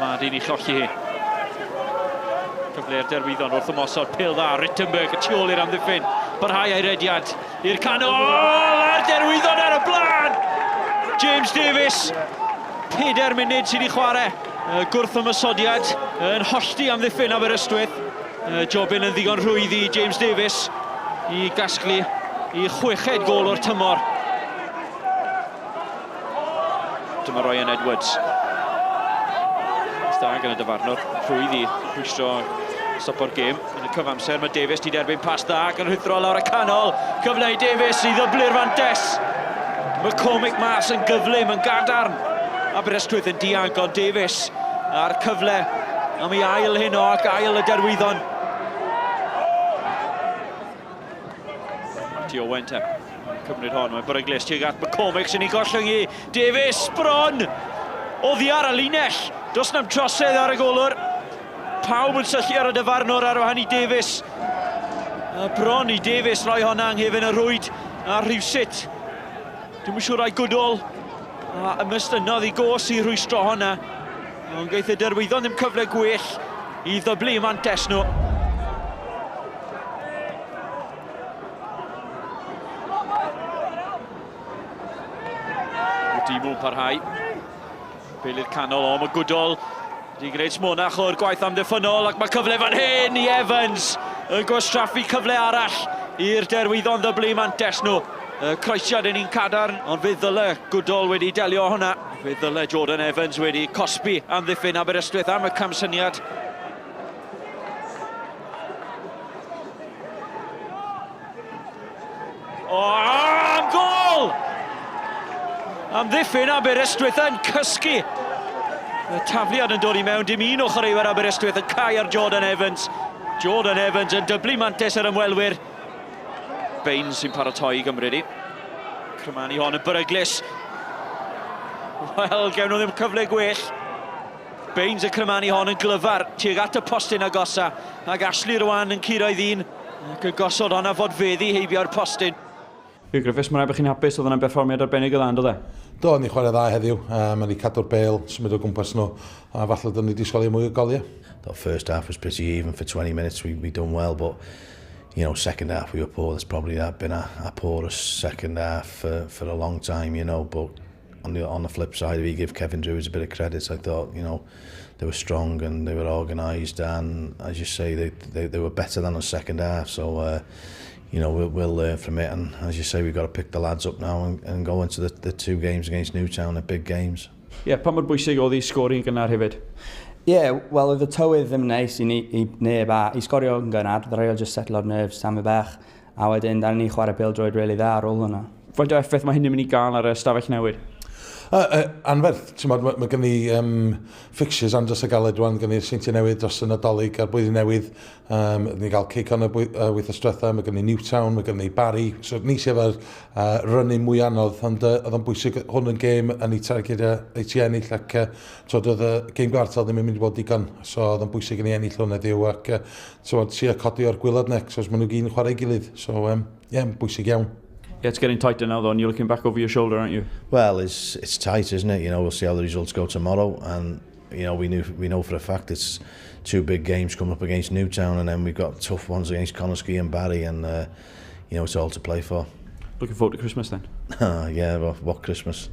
Amadi ni cholli hi. Cyfle i'r Derwyddon wrth ymosod, pil dda, Rittenberg y tu ôl i'r amddiffyn. Barhau ei rediad i'r canol, a'r Derwyddon ar y blaen! James Davies, 4 munud sydd i chwarae. Gwrth ymosodiad yn hollti amddiffyn Aberystwyth. Jobyn yn ddigon rhwydd i James Davies i gasglu i chweched gol o'r tymor. Dyma Ryan Edwards. Da gan y dyfarnwr, rhwydd i rhwystro stopo'r gêm. Yn y cyfamser mae Davies di derbyn pas dda ac yn rhuthro lawr y canol. Cyfle i Davies i ddyblu'r fantes. McCormick mas yn gyflym, yn gadarn. Aberystwyth yn dianc, ond Davies a'r cyfle am ei ail heno ac ail y derwyddon. Matty Owen te. Cymryd hon, mae'n beryglus tuag at McCormick sy'n ei gollwng i Davies, bron! Oddi ar y linell, does na'm trosedd ar y golwr. Pawb yn syllu ar y dyfarnwr ar wahan i Davies. A bron i Davies roi honna yng nghefn y rwyd a rhywsut. Dwi'm yn siŵr ai Goodall a ymestynnodd i gos i rwystro honna. Ond geith y Derwyddon ddim cyfle gwell i ddyblu y mantes nhw. Dîmw'n parhau. Bel i'r canol, o, mae Goodall wedi gwneud smonach o'r gwaith amddiffynnol ac mae cyfle fan hyn i Evans yn gwastraffu cyfle arall i'r Derwyddon ddyblu mantes nhw. Y croesiad yn un cadarn, ond fe ddyle Goodall wedi delio hwnna. Fe ddyle Jordan Evans wedi cosbi amddiffyn Aberystwyth am y camsyniad. O, am gol! Amddiffyn Aberystwyth yn cysgu. Y tafliad yn dod i mewn, dim un o chwaraewyr Aberystwyth yn cau ar Jordan Evans. Jordan Evans yn dyblu mantes yr ymwelwyr. Baines sy'n paratoi i gymryd i. Crymanu hon yn beryglus. Wel, gewn nhw ddim cyfle gwell. Baines yn crymanu hon yn glyfar tuag at y postyn agosa. Ac Ashley rwan yn curo ei ddyn. Ac yn gosod hon a fodfeddi heibio'r postyn. Huw Griffiths, mae'n rhaid bod chi'n hapus, oedd yna'n berfformiad arbennig o dda, yn doedd e? Do, ni chwarae dda heddiw. Um, ni cadw'r bel, symud o gwmpas nhw, a falle dyn ni wedi sgorio mwy o goliau. The first half was pretty even for 20 minutes, we, we done well, but you know, second half we were poor. That's probably that been our, our poorest second half for, for a long time, you know, but on the on the flip side, if you give Kevin Druids a bit of credit, I thought, you know, they were strong and they were organised and, as you say, they, they, they were better than the second half. So, uh, you know, we'll, we'll learn from it. And as you say, we've got to pick the lads up now and, and go into the, the two games against Newtown, the big games. Ie, yeah, pa mor bwysig oedd i sgori yn gynnar hefyd? Ie, yeah, wel, oedd y tywydd ddim yn neis i, ni, i neb a i sgorio yn gynnar, oedd rhaid o just setlo'r nerves tam y bach. A wedyn, da ni chwarae pêl-droed really dda ar ôl hwnna. Faint o effaith mae hyn yn mynd i gael ar y stafell newid? Uh, uh, anferth, ti'n modd, mae, mae gen i um, fixtures andros o galed rwan, gen i'r Seintiau Newydd dros y Nadolig a'r Blwyddyn Newydd, um, ni gael Cei Connah uh, wythnos diwetha, mae gen i Newtown, mae gen i Barry, so ni sydd efo'r uh, running mwy anodd, ond uh, oedd o'n bwysig hwn yn gêm yn ei targed i ti ennill ac uh, twod, oedd y gêm gwartal ddim yn mynd i bod digon, so oedd o'n bwysig i ni ennill hwn heddiw ac uh, twod, trio codi o'r gwylod next, os maen nhw gyd yn chwarae gilydd, so um, yeah, bwysig iawn. Yeah, it's getting tighter now though, and you're looking back over your shoulder, aren't you? Well, it's it's tight, isn't it? You know, we'll see how the results go tomorrow, and you know, we knew we know for a fact it's two big games coming up against Newtown, and then we've got tough ones against Conosky and Barry, and uh, you know, it's all to play for. Looking forward to Christmas then. yeah, well, what Christmas?